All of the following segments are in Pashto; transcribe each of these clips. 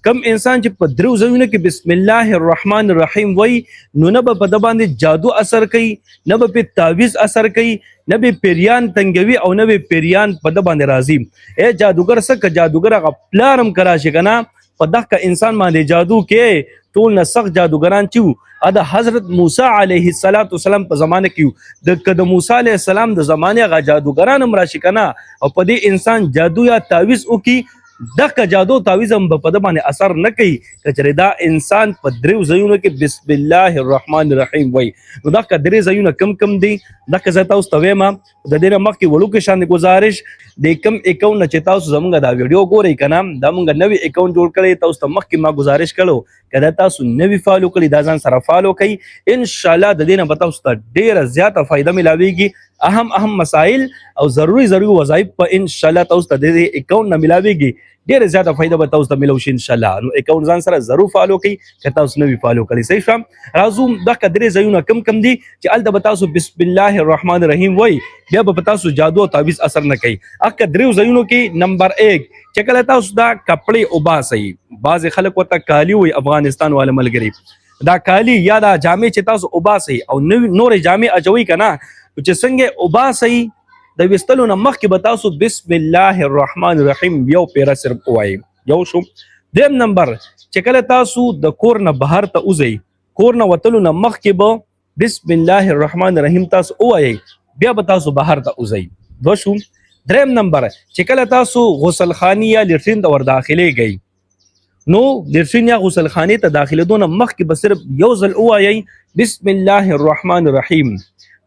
کم انسان چې په درو ځایونو کې بسم الله الرحمن الرحیم وای، نو نه به په د باندې جادو اثر کوي، نه به په تعویذ اثر کوي، نه به پیریان تنګوي او نه به پیریان په د باندې راضي. اے جادوګر څه، جادوګر هغه پلارم کرا شي کنه، په دغه انسان باندې جادو کې ټول نه سخت جادوګران چې وو، د حضرت موسی علیه السلام په زمانه کې، د کده موسی علیه السلام د زمانه غا جادوګران هم راشي کنه او په دې انسان جادو یا تعویذ وکي، دغه جادو تعویذ هم په د باندې اثر نه کوي، کچره دا انسان په دریو ځایونو کې بسم الله الرحمن الرحیم وای. نو دغه درې ځایونه کم کم دي، دغه زه تاسو ته وایم. د دې نه مخکې وړوکی شان گزارش، د کم اکاونټ نه چې تاسو زمونږ دا ویډیو ګورئ کنه، دا مونږ نوی اکاونټ جوړ کړی. تاسو ته مخکې ما گزارش کړو، کله تاسو نوی فالو کړی، دا ځان سره فالو کړئ. ان شاء الله د دې نه به تاسو ته ډیره زیاته فائدہ ملاويږي. اهم اهم مسائل او ضروري ضروري وظایف په ان شاء الله تاسو ته د دې اکاونټ نه ملاويږي. ډیره زیاته فائدہ به تاسو ته ملو شي ان شاء الله. نو اکاونټ ځان سره ضرور فالو کړئ که تاسو نوی فالو کړئ. صحیح شم؟ راځو، دغه درې ځایونه کم کم دي چې هلته به تاسو بسم الله الرحمن الرحیم وای، بیا به تاسو جادو او تعویذ اثر نه کوي. اکه دریو ځایونو کې نمبر 1، چې کله تاسو دا کپڑے وباسئ، بعضې خلک ورته کالي وایي، افغانستان والا ملګري، دا کالي یا دا جامې چې تاسو وباسئ او نورې جامې اچوئ که نه، چې څنګه وباسئ، د ویستلو نه مخکې به تاسو بسم الله الرحمن الرحیم یو پیره صرف ووایئ. یو شو. دویم نمبر، چې کله تاسو د کور نه بهر ته وځئ، کور نه وتلو نه مخکې به بسم الله الرحمن الرحیم تاسو ووایئ، بیا به تاسو بهر ته وځئ. دوه شو. دریم نمبر، چې کله تاسو غسل خاني یا لټرین ته ور داخلېږئ، نو لټرین یا غسل خانې ته داخلېدو نه مخکې به صرف یو ځل ووایئ بسم الله الرحمن الرحیم.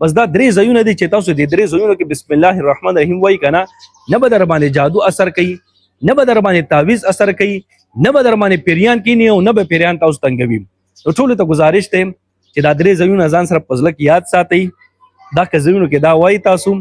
بس دا درې ځایونه دي چې تاسو دې درې ځایونو کې بسم الله الرحمن الرحیم وایئ که نه، نه به در باندې جادو اثر کوي، نه به در باندې تعویذ اثر کوي، نه به در باندې پیریان کینی او نه به پیریان تاسو تنګوي. نو ټولو ته گزارش دی چې دا درې ځایونه ځان سره په زړه کې یاد ساتئ. دا که ځایونو کې دا وایي تاسو،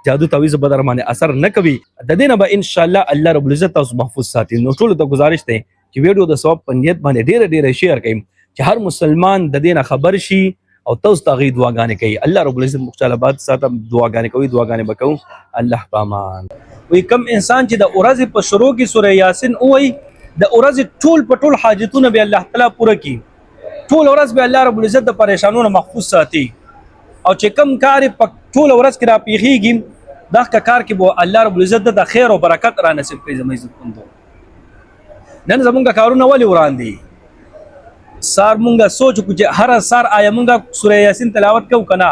جادو تعویذ به در باندې اثر نه کوي. د دې نه به ان شاء الله الله رب العزت تاسو محفوظ ساتي. نو ټولو ته گزارش دی چې ویډیو د ثواب په نیت باندې ډیره ډیره شیر کړئ، چې هر مسلمان د دې نه خبر شي او تاسو ته غي دعاګانې کوي. الله رب العزت مخ باد ساتم. دعاګانې کوي، دعاګانې وکاو. الله پامان. وی کم انسان چې د ورځې په شروع کې سوره یاسین وای، د ورځې ټول په ټول حاجتونه به الله تعالی پوره کړي. ټول ورځ به الله رب العزت د پریشانونو محفوظ ساتي او چې کم کار په ټول ورځ کې را پیخیږي، دا کار کې به الله رب العزت د خیر او برکت را نصیب کړي. زموږ عزت مندو، نن زمونږ کارونه ولې وران دي؟ سار مونږه سوچ کو چې هر سار آیا مونږه سوره یاسین تلاوت کو کنا؟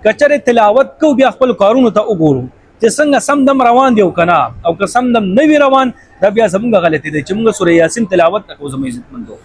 کچره تلاوت کو، بیا خپل کارونو ته وګورو چې څنګه سم دم روان دی او کنا، او که سم دم نه وی روان، دا بیا زمونږ غلطي ده چې مونږ سوره یاسین تلاوت نه کوو. زموږ عزت مندو.